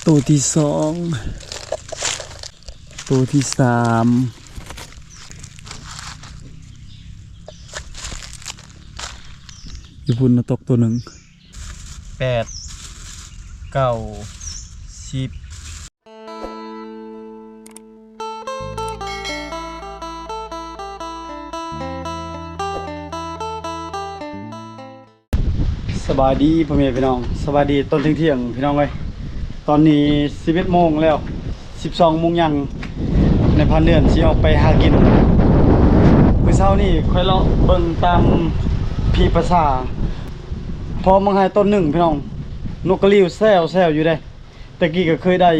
ໂຕທີສອງ ໂຕທີສາມ ຢູ່ພຸ້ນນະ ຕົກໂຕໜຶ່ງ. ແປດ ເກົ້າ ສິບ. ສະບາຍດີພໍ່ແມ່ພີ່ນ້ອງ ສະບາຍດີຕອນທ່ຽງໆ ພີ່ນ້ອງເອີຍ. ຕອນນີ້ສິບເອັດໂມງແລ້ວ ສິບສອງໂມງຍັງ ນາຍພານເດືອນຊິອອກໄປຫາກິນ. ມື້ເຊົ້ານີ້ຂ້ອຍເລາະເບິ່ງຕາມພີປະຊາ ພໍມັກໄຮຕົ້ນໜຶ່ງ ພີ່ນ້ອງ ນົກກະຫຼິວແຊວໆຢູ່ເດ້. ແຕ່ກີ້ກໍເຄີຍໄດ້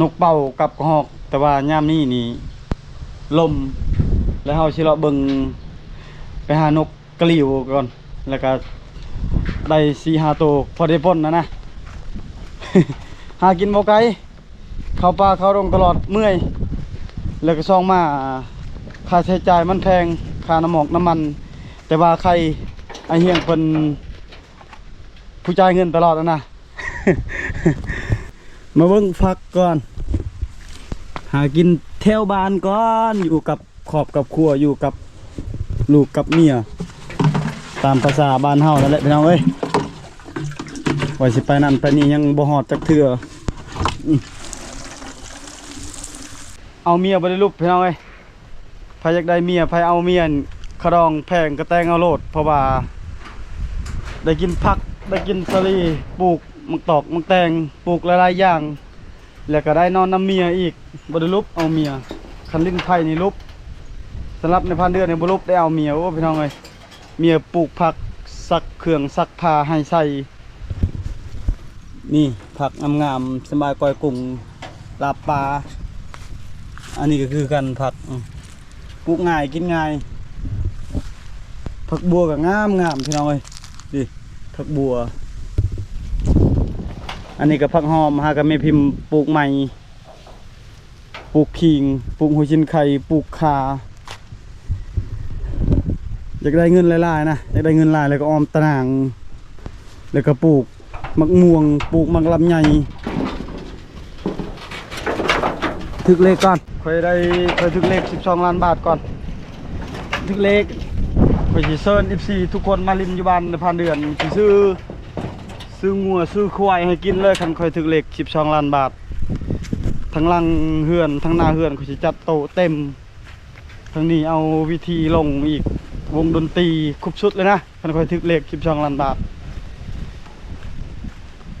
ນົກເປົ້າກັບກະຮອກ ແຕ່ວ່າຍາມນີ້ນີ້ລົມ ແລ້ວເຮົາຊິເລາະເບິ່ງ ໄປຫານົກກະຫຼິວກ່ອນ ແລ້ວກໍໄດ້ສີ່ຫ້າໂຕ ພໍໄດ້ປົ່ນນະນະ. ຫາກິນບໍ່ໄກ ເຂົ້າປ່າເຂົ້າດົງຕະຫຼອດ ເມື່ອຍ ແລ້ວກໍສອງມາ ຄ່າໃຊ້ຈ່າຍມັນແພງ ຄ່ານ້ຳໝອກນ້ຳມັນ ແຕ່ວ່າໄຄອ້າຍຮຽງເພິ່ນຜູ້ຈ່າຍເງິນຕະຫຼອດນະນະ. ມາເບິ່ງຜັກກ່ອນ ຫາກິນແຖວບ້ານກ່ອນ ຢູ່ກັບຄອບກັບຄົວ ຢູ່ກັບລູກກັບເມຍ ຕາມພາສາບ້ານເຮົານັ້ນແຫຼະ ພີ່ນ້ອງເອີຍ. ວ່າຊິໄປນັ້ນໄປນີ້ຍັງບໍ່ຮອດຈັກເທື່ອ. ອື ເອົາເມຍບໍ່ໄດ້ຫຼຸບ ພີ່ນ້ອງເອີຍ. ໃຜຢາກໄດ້ເມຍ ໃຜເອົາເມຍ ຄ່າດອງແພງກໍແຕ່ງເອົາໂລດ ເພາະວ່າໄດ້ກິນຜັກ ໄດ້ກິນສາລີ ປູກໝາກຕອກໝາກແຕງ ປູກຫຼາຍໆຢ່າງ ແລ້ວກໍໄດ້ນອນນຳເມຍອີກ. ບໍ່ໄດ້ຫຼຸບເອົາເມຍ ຄັນຫຼິ້ນໄພ້ນີ້ຫຼຸບ. ສຳລັບນາຍພານເດືອນນີ້ບໍ່ຫຼຸບໄດ້ເອົາເມຍ. ໂອ້ ພີ່ນ້ອງເອີຍ ເມຍປູກຜັກ ຊັກເຄື່ອງ ຊັກຜ້າໃຫ້ໃສ່. ນີ້ຜັກງາມໆ ສະບາຍກ້ອຍກຸ້ງ ລາບປາ. ອັນນີ້ກໍຄືກັນ ຜັກ ອື ປູກງ່າຍກິນງ່າຍ. ຜັກບົວກໍງາມໆ ພີ່ນ້ອງເອີຍ ນີ້ຜັກບົວ. ອັນນີ້ກໍຜັກຫອມ ຫາກັບແມ່ພິມປູກໃໝ່. ປູກຂີງ ປູກຫົວຊິນໄຄ ປູກຂ່າ. ຢາກໄດ້ເງິນຫຼາຍໆນະ ຢາກໄດ້ເງິນຫຼາຍ ແລ້ວກໍອ້ອມຕະໜ່າງ ແລ້ວກໍປູກໝາກມ່ວງ ປູກໝາກລຳໄຍ. ຖືກເລກກ່ອນ ຂ້ອຍໄດ້ ຂ້ອຍຖືກເລກສິບສອງລ້ານບາດກ່ອນ ຖືກເລກ. ຂ້ອຍຊິເຊີນເອັຟຊີທຸກຄົນມາຫຼິ້ນຢູ່ບ້ານນາຍພານເດືອນ ຊິຊື້ ຊື້ງົວຊື້ຄວາຍໃຫ້ກິນເລີຍ ຄັນຂ້ອຍຖືກເລກສິບສອງລ້ານບາດ. ທັງຫຼັງເຮືອນ ທັງໜ້າເຮືອນ ຂ້ອຍຊິຈັດໂຕະເຕັມ. ທາງນີ້ເອົາເວທີລົງອີກ ວົງດົນຕີຄົບຊຸດເລີຍນະ ຄັນຂ້ອຍຖືກເລກສິບສອງລ້ານບາດ.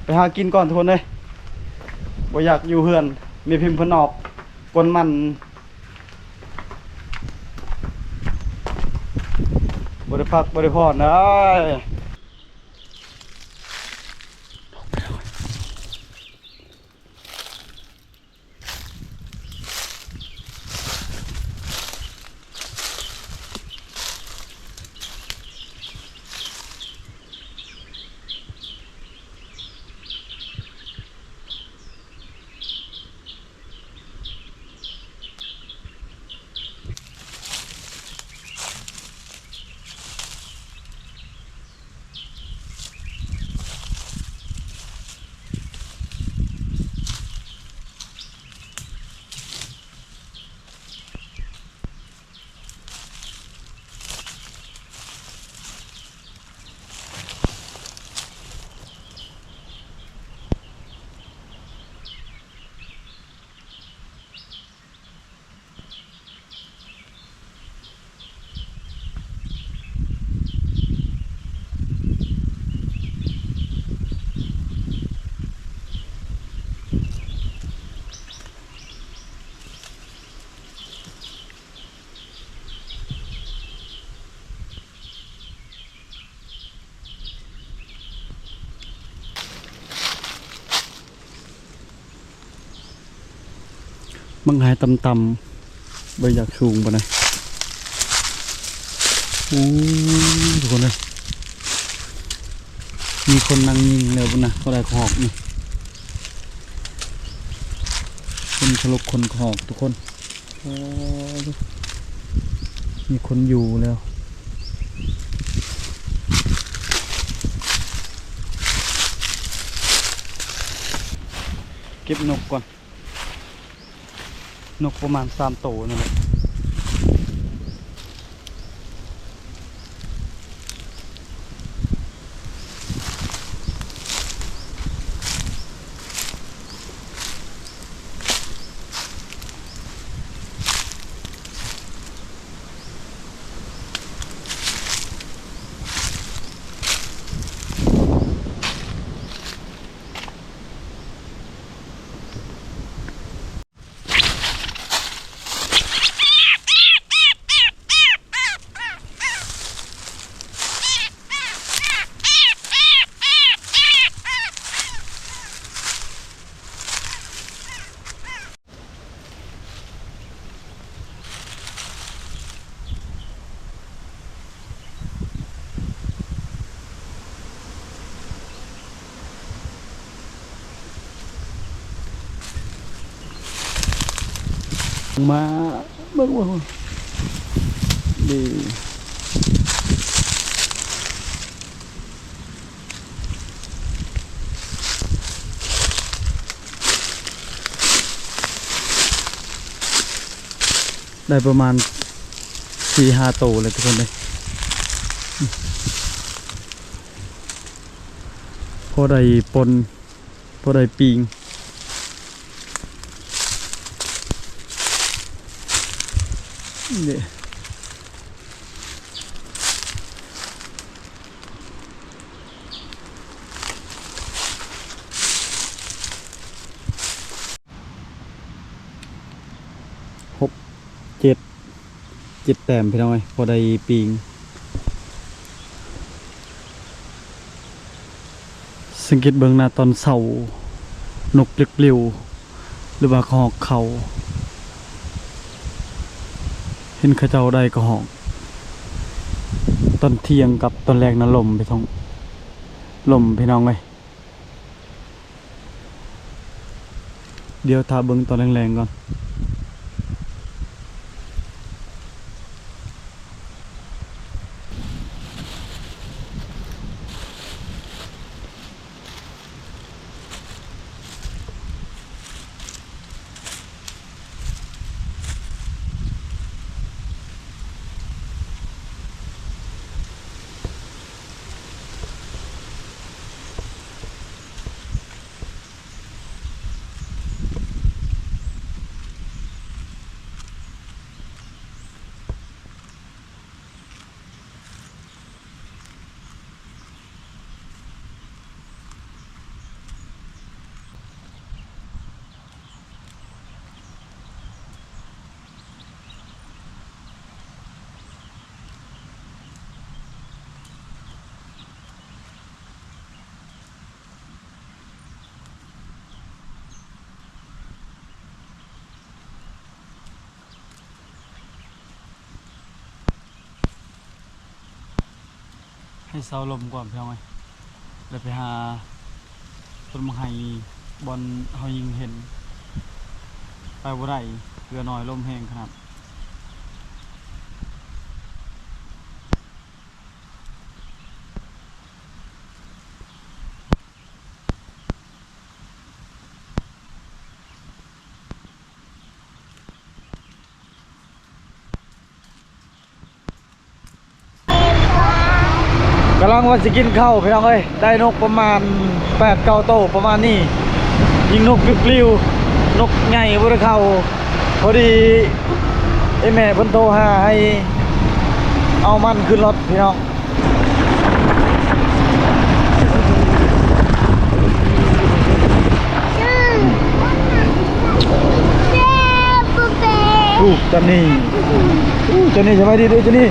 ໄປຫາກິນກ່ອນທຸກຄົນເອີຍ ບໍ່ຢາກຢູ່ເຮືອນ. ແມ່ພິມເພິ່ນອອກກົນມັນ ບໍ່ໄດ້ພັກບໍ່ໄດ້ຜ່ອນເອີຍ. ບັກຫາຍຕ່ຳໆ ບໍ່ຢາກສູງປານໃດ. ໂອ້ ທຸກຄົນເອີຍ ມີຄົນນັ່ງຍິງແລ້ວພຸ້ນນະ ເຂົາໄດ້ກະຮອກນີ້ ຄົນທະຫຼົກຄົນກະຮອກທຸກຄົນ. ໂອ້ ມີຄົນຢູ່ແລ້ວ. ເກັບນົກກ່ອນ ນົກປະມານສາມໂຕນີ້ແຫຼະ. ມາເບິ່ງວ່າ ນີ້ ໄດ້ປະມານສີ່ຫ້າໂຕແລ້ວທຸກຄົນເອີຍ. ພໍໄດ້ປົ່ນ ພໍໄດ້ປີ້ງ ນີ້. ຫົກ ເຈັດ ເຈັດແຕ້ມພີ່ນ້ອງເອີຍ ພໍໄດ້ປີ້ງ. ສັງເກດເບິ່ງນະ ຕອນເຊົ້າ ນົກປລິວ ຫຼືວ່າກະຮອກເຂົ້າ ເຫັນເຂົາເຈົ້າໄດ້ກະຮອກ. ຕອນທ່ຽງກັບຕອນແລງນະ ລົມພີ່ນ້ອງ ລົມພີ່ນ້ອງເອີຍ. ດຽວຖ້າເບິ່ງຕອນແລງໆກ່ອນ. ໃຫ້ເຊົາລົມກ່ອນພີ່ນ້ອງເອີຍ ແລ້ວໄປຫາຕົ້ນໝາກໄຮ ບ່ອນເຮົາຍິງເຫັນ ໄປບໍ່ໄດ້ ເຫຼືອໜ້ອຍ ລົມແຮງຂະໜາດ. ກຳລັງວ່າຊິກິນເຂົ້າພີ່ນ້ອງເອີຍ ໄດ້ນົກປະມານແປດເກົ້າໂຕປະມານນີ້ ຍິງນົກປິວໆ ນົກໃຫຍ່ບໍ່ໄດ້ເຂົ້າ. ພໍດີ ເອີ ແມ່ເພິ່ນໂທຫາໃຫ້ເອົາມັນຂຶ້ນລົດພີ່ນ້ອງ. ໂອ້ ຕອນນີ້ ໂອ້ ຕອນນີ້ ສະບາຍດີເດີ ຕອນນີ້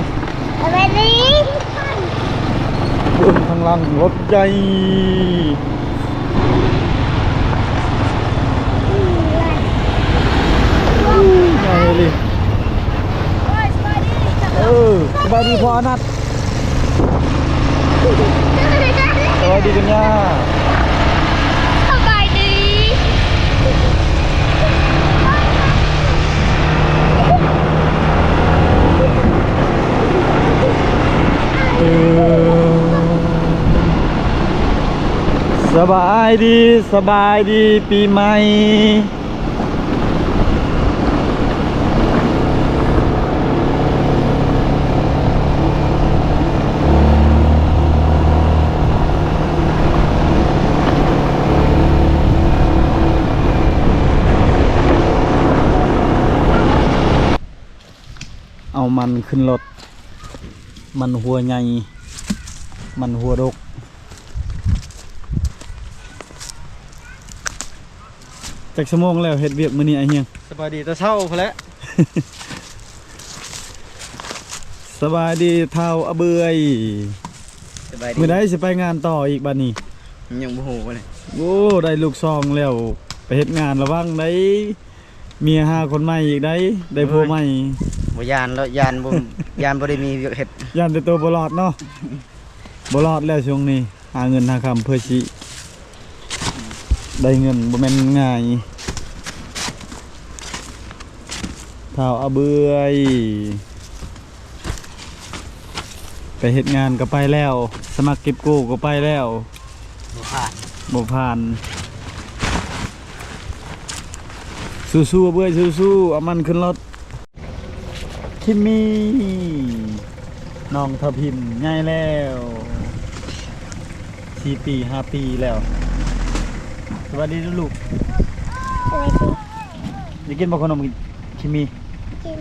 ສະບາຍດີ. ເບິ່ງທາງຫຼັງລົດໃຫຍ່ ໃຫຍ່ອີ່ຫຼີ. ເອີ ສະບາຍດີພໍ່ອານັດ ສະບາຍດີຄຸນຍ່າ ສະບາຍດີ. ເອີ ສ ສະບາຍດີ ສະບາຍດີປີໃໝ່. ເອົາມັນຂຶ້ນລົດ ມັນຫົວໃຫຍ່ ມັນຫົວດົກ. ຈັກຊົ່ວໂມງແລ້ວເຮັດວຽກມື້ນີ້ອ້າຍຮຽງ? ສະບາຍດີແຕ່ເຊົ້າພຸ້ນແຫຼະ. ສະບາຍດີທ້າວອະເບືອຍ. ສະບາຍດີ. ມື້ໃດຊິໄປງານຕໍ່ອີກບັດນີ້? ຍັງບໍ່ຮູ້ເລີຍ. ໂອ້ ໄດ້ລູກສອງແລ້ວ ໄປເຮັດງານລະວັງໄດ໋. ເມຍຫາຄົນໃໝ່ອີກໄດ໋ ໄດ້ຜົວໃໝ່. ບໍ່ຢ້ານແລ້ວ ຢ້ານບໍ່ ຢ້ານບໍ່ໄດ້ມີວຽກເຮັດ ຢ້ານແຕ່ໂຕບໍ່ລອດເນາະ. ບໍ່ລອດແລ້ວຊ່ວງນີ້ ຫາເງິນຫາຄຳເພື່ອຊິໄດ້ເງິນ ບໍ່ແມ່ນງ່າຍ. ທ້າວອະເບືອຍ ໄປເຮັດງານກໍໄປແລ້ວ ສະໝັກເກັບກູ້ກໍໄປແລ້ວ ບໍ່ຜ່ານ ບໍ່ຜ່ານ. ສູ້ໆ ເບືອຍ ສູ້ໆ ເອົາມັນຂຶ້ນລົດ. ຄິມມີ ນ້ອງທັບທິມໃຫຍ່ແລ້ວ ສີ່ປີ ຫ້າປີແລ້ວ. ສະຫວັດດີລູກ. ສະຫວັດດີ. ຢາກກິນບໍ່ຂະໜົມຄິມມີ? ກິນ.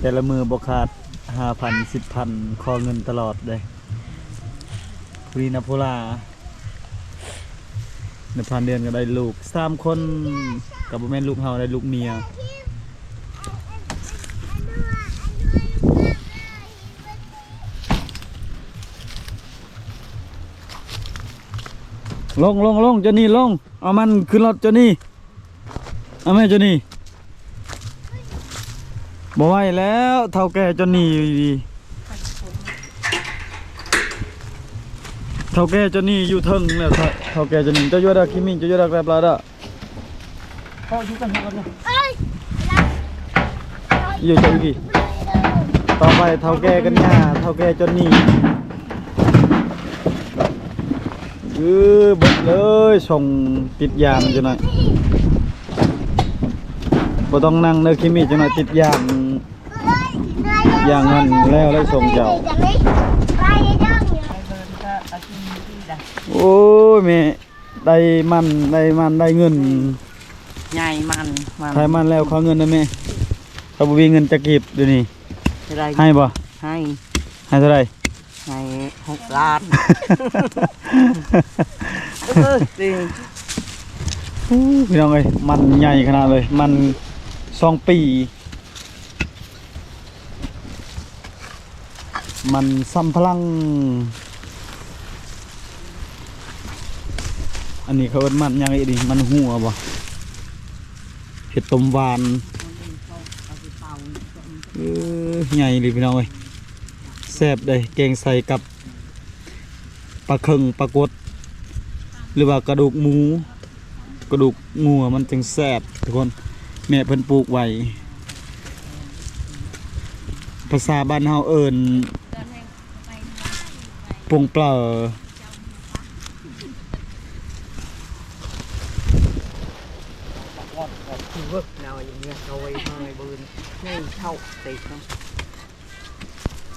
ແຕ່ລະມື້ບໍ່ຂາດຫ້າພັນ ສິບພັນ ຂໍເງິນຕະຫຼອດເດ້. ຜູ້ນີ້ນະໂພລາ ໃນຜ່ານເດືອນກໍໄດ້ລູກສາມຄົນ ກໍບໍ່ແມ່ນລູກເຮົາ ໄດ້ລູກເມຍ. ລົງ ລົງ ລົງ ຈອນນີ ລົງ ເອົາມັນຂຶ້ນລົດ ຈອນນີ. ເອົາແມ່ ຈອນນີ. ບໍ່ໄຫວແລ້ວ ເຖົ້າແກ່ຈອນນີ. ເຖົ້າແກ່ຈອນນີຢູ່ເທິງແລ້ວ ເຖົ້າ ເຖົ້າແກ່ຈອນນີ. ເຈົ້າຢູ່ເດີ ຄິມມີ ເຈົ້າຢູ່ເດີ ແກລັບລາເດີ. ຢູ່ເຈົ້າອີກ. ຕໍ່ໄປເຖົ້າແກ່ກັນຍາ ເຖົ້າແກ່ຈອນນີ. ເອີ ເບິດເລີຍ ສົ່ງຕິດຢາງຈັກໜ້ອຍ. ບໍ່ຕ້ອງນັ່ງເດີ ຄິມມີ ຈັກໜ້ອຍຕິດຢາງ ຢາງຫັ້ນແລ້ວ ແລ້ວສົ່ງເຈົ້າ. ໂອ້ຍ ແມ່ ໄດ້ມັນ ໄດ້ມັນ ໄດ້ເງິນ ໃຫຍ່ມັນ ມັນ ຂາຍມັນແລ້ວຂໍເງິນນະແມ່. ຂ້ອຍບໍ່ມີເງິນຈັກກີບດຽວນີ້. ເທົ່າໃດ? ໃຫ້ບໍ່? ໃຫ້. ໃຫ້ເທົ່າໃດ? ໃຫ້ຫົກລ້ານ. ເອີ ຈິງ. ໂອ້ ພີ່ນ້ອງເອີຍ ມັນໃຫຍ່ຂະໜາດເລີຍ ມັນສອງປີ ມັນສຳປະຫຼັງ. ອັນນີ້ເຂົາເອີ້ນມັນຫຍັງອີກນີ້? ມັນຫົວບໍ່? ເຮັດຕົ້ມຫວານ. ເອີ ໃຫຍ່ອີ່ຫຼີພີ່ນ້ອງເອີຍ ແຊບເດ້. ແກງໃສ່ກັບປາເຄິງ ປາກົດ ຫຼືວ່າກະດູກໝູ ກະດູກງົວ ມັນຈັ່ງແຊບທຸກຄົນ. ແມ່ເພິ່ນປູກໄວ້ ພາສາບ້ານເຮົາເອີ້ນ ປົງເປົ່າ.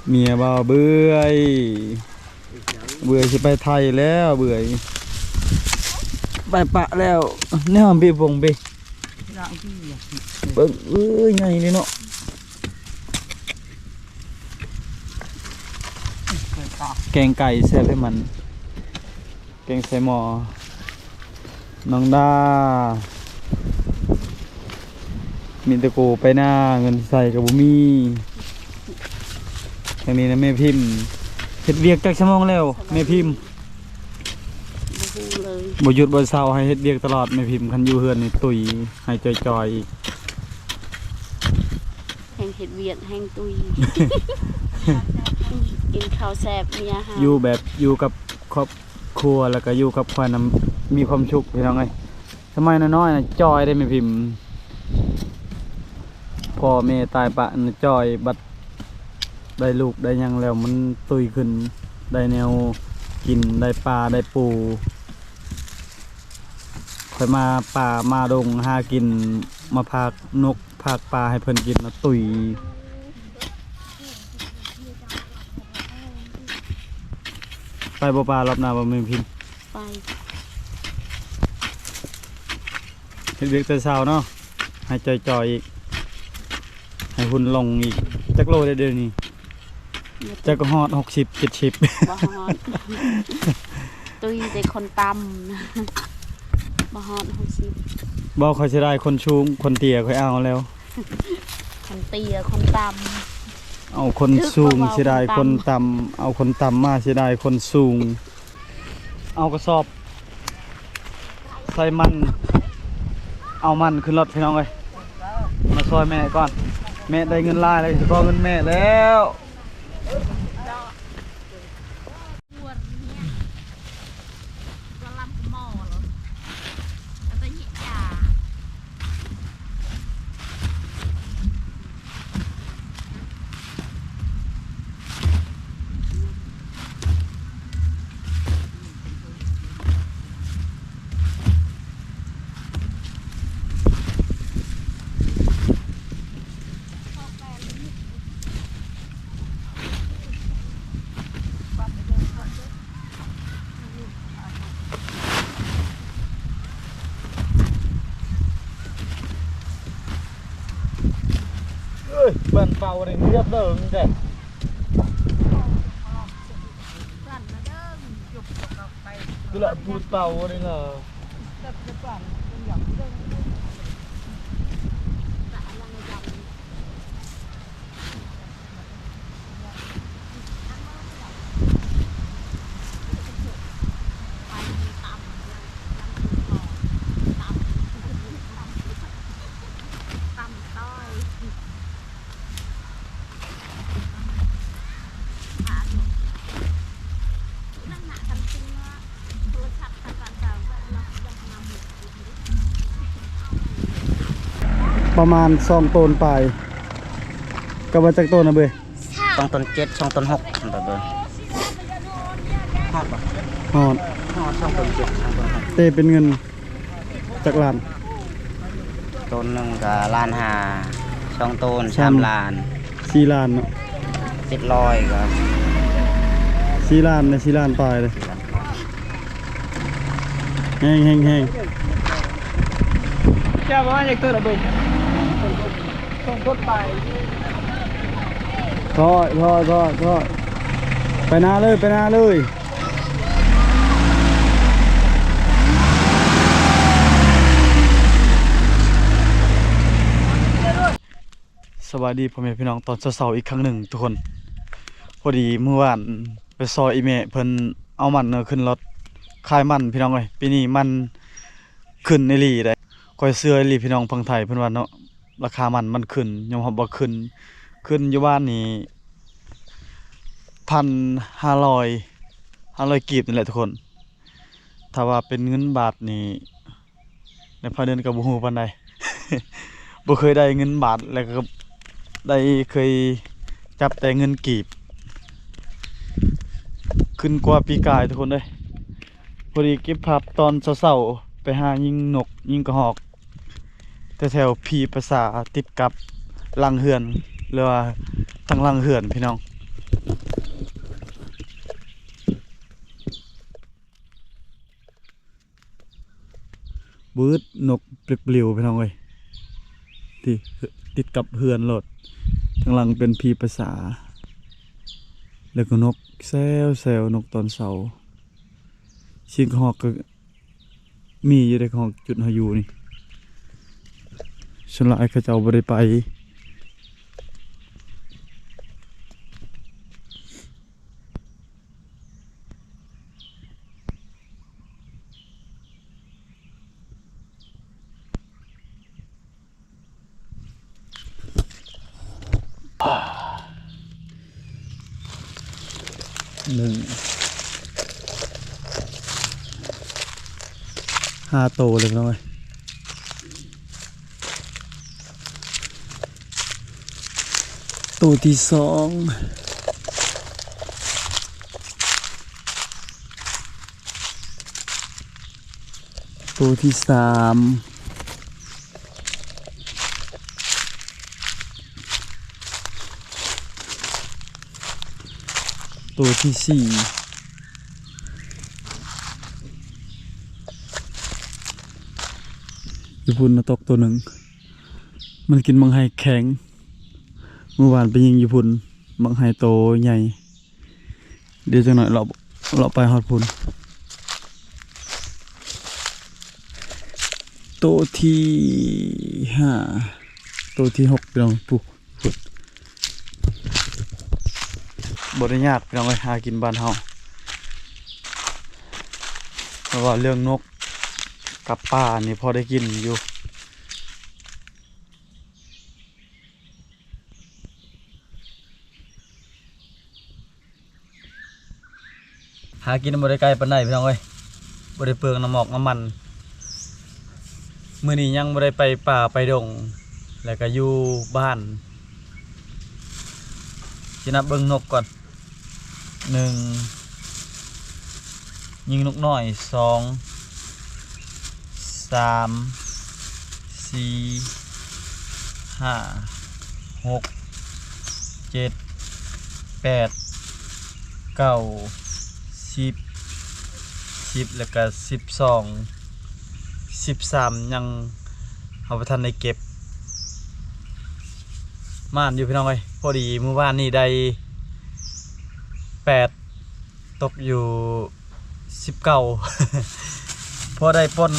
ເມຍບໍ່ເບື່ອຍ ເບື່ອຍຊິໄປໄທແລ້ວ ເບື່ອຍ ໄປປະແລ້ວ. ແນວເບບົງເບ ເບິ່ງ ເອີຍ ໃຫຍ່ເລີຍເນາະ. ແກງໄກ່ແຊບໃຫ້ມັນ ແກງໃສ່ໝໍ້. ນ້ອງດາ ມີແຕ່ກູໄປນາ ເງິນໃຊ້ກໍບໍ່ມີ. ທາງນີ້ນະແມ່ພິມ ເຮັດວຽກຈັກຊົ່ວໂມງແລ້ວແມ່ພິມ? ບໍ່ຮູ້ເລີຍ ບໍ່ຢຸດບໍ່ເຊົາ ໃຫ້ເຮັດວຽກຕະຫຼອດແມ່ພິມ. ຄັນຢູ່ເຮືອນນີ້ຕຸ້ຍ ໃຫ້ຈ່ອຍໆອີກ. ແຮ່ງເຮັດວຽກແຮ່ງຕຸ້ຍ ກິນເຂົ້າແຊບເມຍຫາ. ຢູ່ແບບ ຢູ່ກັບຄອບຄົວ ແລ້ວກໍຢູ່ກັບຂ້ອຍນຳ ມີຄວາມສຸກພີ່ນ້ອງເອີຍ. ສະໄໝນ້ອຍໆນະຈ່ອຍເດ້ແມ່ພິມ ພໍ່ແມ່ຕາຍປະນະຈ່ອຍ ບັດໄດ້ລູກໄດ້ຫຍັງແລ້ວມັນຕຸ້ຍຂຶ້ນ ໄດ້ແນວ ກິນໄດ້ປາໄດ້ປູ ຂ້ອຍມາປ່າມາດົງຫາກິນ ມາພາກນົກພາກປາໃຫ້ເພິ່ນກິນ ມາຕຸຍ. ໄປບໍ່ປາລອບໜ້າບໍ່ແມ່ນພິມ? ໄປ ເຮັດວຽກແຕ່ເຊົ້າເນາະ ໃຫ້ຈ່ອຍໆອີກ ໃຫ້ຫຸ່ນລົງອີກ. ຈັກໂລແລ້ວດຽວນີ້? ຈັກຮອດຫົກສິບ ເຈັດສິບ ບໍ່ຮອດ ຕຸ້ຍແຕ່ຄົນຕ່ຳ ບໍ່ຮອດຫົກສິບ. ບໍ່ ຂ້ອຍເສຍດາຍຄົນສູງ ຄົນເຕ້ຍຂ້ອຍເອົາແລ້ວ ຄົນເຕ້ຍຄົນຕ່ຳ ເອົາຄົນສູງເສຍດາຍຄົນຕ່ຳ ເອົາຄົນຕ່ຳມາເສຍດາຍຄົນສູງ. ເອົາກະສອບໃສ່ມັນ ເອົາມັນຂຶ້ນລົດພີ່ນ້ອງເອີຍ. ມາຊ່ອຍແມ່ກ່ອນ ແມ່ໄດ້ເງິນຫຼາຍແລ້ວ ຊິຂໍເງິນແມ່ແລ້ວ. ເອີຍ ບ້ານເປົ່ານີ້ລຽບເລີຍນີ້ແຫຼະ ຄືລະພູເຕົານີ້ລະ. ປະມານສອງໂຕນປາຍ ກະວ່າຈັກໂຕນະເບີຍ? ສອງໂຕນເຈັດ ສອງໂຕນຫົກ ແບບເບີຍ ຮອດບໍ່? ຮອດ ຮອດສອງໂຕນເຈັດ ສອງໂຕນຫົກ. ເຕເປັນເງິນຈັກລ້ານ? ໂຕນໜຶ່ງກະລ້ານຫ້າ ສອງໂຕນສາມ ສາມລ້ານ ສີ່ລ້ານເນາະ ເຈັດຮ້ອຍກະສີ່ລ້ານເດ້ ສີ່ລ້ານປາຍເດ້. ແຮງ ແຮງ ແຮງ ແກ້ວປະມານຈັກໂຕລະເບີຍ? ສອງໂຕນປາຍ ຖອຍ ຖອຍ ຖອຍ ຖອຍ ໄປໜ້າເລີຍ ໄປໜ້າເລີຍ. ສະບາຍດີພໍ່ແມ່ພີ່ນ້ອງຕອນເຊົ້າໆອີກຄັ້ງໜຶ່ງທຸກຄົນ. ພໍດີມື້ວານໄປຊ່ອຍອີ່ແມ່ເພິ່ນເອົາມັນຂຶ້ນລົດ ຂາຍມັນພີ່ນ້ອງເອີຍ. ປີນີ້ມັນຂຶ້ນອີ່ຫຼີເດ້ ຂ້ອຍເຊື່ອອີ່ຫຼີພີ່ນ້ອງຝັ່ງໄທເພິ່ນວ່າເນາະ ລາຄາມັນ ມັນຂຶ້ນ ຍອມຮັບວ່າຂຶ້ນ ຂຶ້ນຢູ່ບ້ານນີ້ ພັນຫ້າຮ້ອຍ ຫ້າຮ້ອຍກີບນີ້ແຫຼະທຸກຄົນ. ຖ້າວ່າເປັນເງິນບາດນີ້ ໃນພາຍເດືອນກໍບໍ່ຮູ້ປານໃດ ບໍ່ເຄີຍໄດ້ເງິນບາດ ແລ້ວກໍໄດ້ ເຄີຍຈັບແຕ່ເງິນກີບ ຂຶ້ນກວ່າປີກາຍທຸກຄົນເອີຍ. ພໍດີເກັບພາບຕອນເຊົ້າໆ ໄປຫາຍິງນົກຍິງກະຮອກ ແຖວໆພີປະສາ ຕິດກັບຫຼັງເຮືອນ ຫຼືວ່າທາງຫຼັງເຮືອນພີ່ນ້ອງ. ບຶດນົກປລິວໆ ພີ່ນ້ອງເອີຍ ຕິດ ຕິດກັບເຮືອນໂລດ. ທາງຫຼັງເປັນຜີປາສາ ແລ້ວກໍນົກແຊວໆ ນົກຕອນເຊົ້າ. ສຽງກະຮອກກໍມີຢູ່ເດ້ ກະຮອກຈຸດເຮົາຢູ່ນີ້ ສ່ວນຫຼາຍເຂົາເຈົ້າບໍ່ໄດ້ໄປ. ໜຶ່ງ ຫ້າໂຕເລີຍພີ່ນ້ອງເອີຍ. ໂຕທີສອງ. ໂຕທີສາມ ໂຕທີສີ່ ຢູ່ພຸ້ນນະ ຕົກໂຕໜຶ່ງ. ມັນກິນໝາກໄຮແຂງ. ມື້ວານໄປຍິງຢູ່ພຸ້ນ ໝາກໄຮໂຕໃຫຍ່. ດຽວຈັກໜ້ອຍເລາະ ເລາະໄປຮອດພຸ້ນ. ໂຕທີຫ້າ ໂຕທີຫົກ ພີ່ນ້ອງ ພຸ້ນ ບໍ່ໄດ້ຍາກ ພີ່ນ້ອງເອີຍ ຫາກິນບ້ານເຮົາ. ເພາະວ່າເລື່ອງນົກກັບປານີ້ພໍໄດ້ກິນຢູ່. ຫາກິນບໍ່ໄດ້ໄກປານໃດ ພີ່ນ້ອງເອີຍ ບໍ່ໄດ້ເປືອງນ້ຳໝອກນ້ຳມັນ. ມື້ນີ້ຍັງບໍ່ໄດ້ໄປປ່າໄປດົງ ແລ້ວກະຢູ່ບ້ານ. ຊິນັບເບິ່ງນົກກ່ອນ. ໜຶ່ງ ຍິງນົກນ້ອຍ. ສອງ ສາມ ສີ່ ຫ້າ ຫົກ ເຈັດ ແປດ ເກົ້າ ສິບ ສິບ ແລ້ວກະສິບສອງ ສິບສາມ ຍັງ ເຮົາບໍ່ທັນໄດ້ເກັບ. ໝານຢູ່ ພີ່ນ້ອງເອີຍ ພໍດີມື້ວານນີ້ໄດ້ແປດ ຕົກຢູ່ສິບເກົ້າ ພໍໄດ້ປົ່ນ.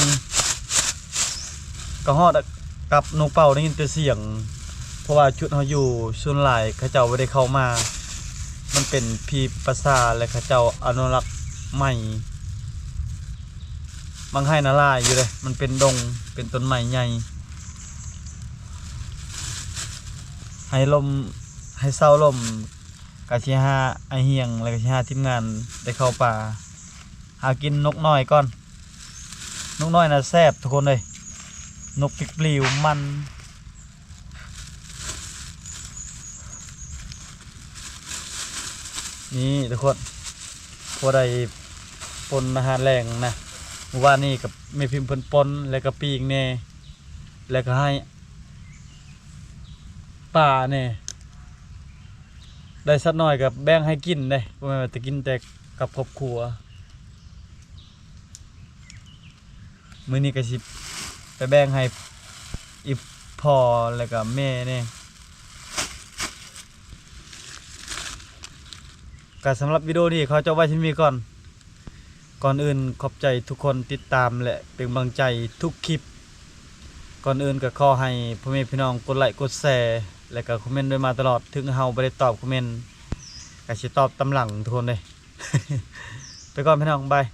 ກະຮອດກັບນົກເປົ້າໄດ້ຍິນແຕ່ສຽງ ເພາະວ່າຈຸດເຮົາຢູ່ສ່ວນຫຼາຍເຂົາເຈົ້າບໍ່ໄດ້ເຂົ້າມາ. ມັນເປັນທີ່ປ່າຊ້າ ແລະ ເຂົາເຈົ້າອະນຸລັກໃໝ່. ໝາກໄຮນະຫຼາຍຢູ່ເດ້ ມັນເປັນດົງ ເປັນຕົ້ນໄມ້ໃຫຍ່. ໃຫ້ລົມ ໃຫ້ເຊົາລົມ ກະຊິຫາອ້າຍຮຽງ ແລ້ວກະຊິຫາທີມງານໄດ້ເຂົ້າປ່າ ຫາກິນນົກນ້ອຍກ່ອນ. ນົກນ້ອຍນະແຊບທຸກຄົນເອີຍ ນົກປິກປລີວມັນ. ນີ້ທຸກຄົນ ພໍໄດ້ປົ່ນອາຫານແລງນະ. ມື້ວານນີ້ກັບແມ່ພິມເພິ່ນປົ່ນ ແລ້ວກະປີ້ງແດ່ ແລ້ວກະໃຫ້ປາແດ່. ໄດ້ສັກໜ້ອຍກະແບ່ງໃຫ້ກິນເດ້ ບໍ່ແມ່ນວ່າຈະກິນແຕ່ກັບຄອບຄົວ. ມື້ນີ້ກະຊິໄປແບ່ງໃຫ້ອີ່ພໍ່ ແລ້ວກະແມ່ແດ່. ກະສຳລັບວິດີໂອນີ້ຂໍຈົບໄວ້ສ່ຳນີ້ກ່ອນ. ກ່ອນອື່ນຂອບໃຈທຸກຄົນຕິດຕາມ ແລະ ເປັນກຳລັງໃຈທຸກຄລິບ. ກ່ອນອື່ນກະຂໍໃຫ້ພໍ່ແມ່ພີ່ນ້ອງກົດໄລກົດແຊ ແລະ ກະຄອມເມັນໂດຍມາຕະຫຼອດ. ເຖິງເຮົາບໍ່ໄດ້ຕອບຄອມເມັນ ກະຊິຕອບຕາມຫຼັງທຸກຄົນເດ້. ໄປກ່ອນພີ່ນ້ອງ ບາຍ.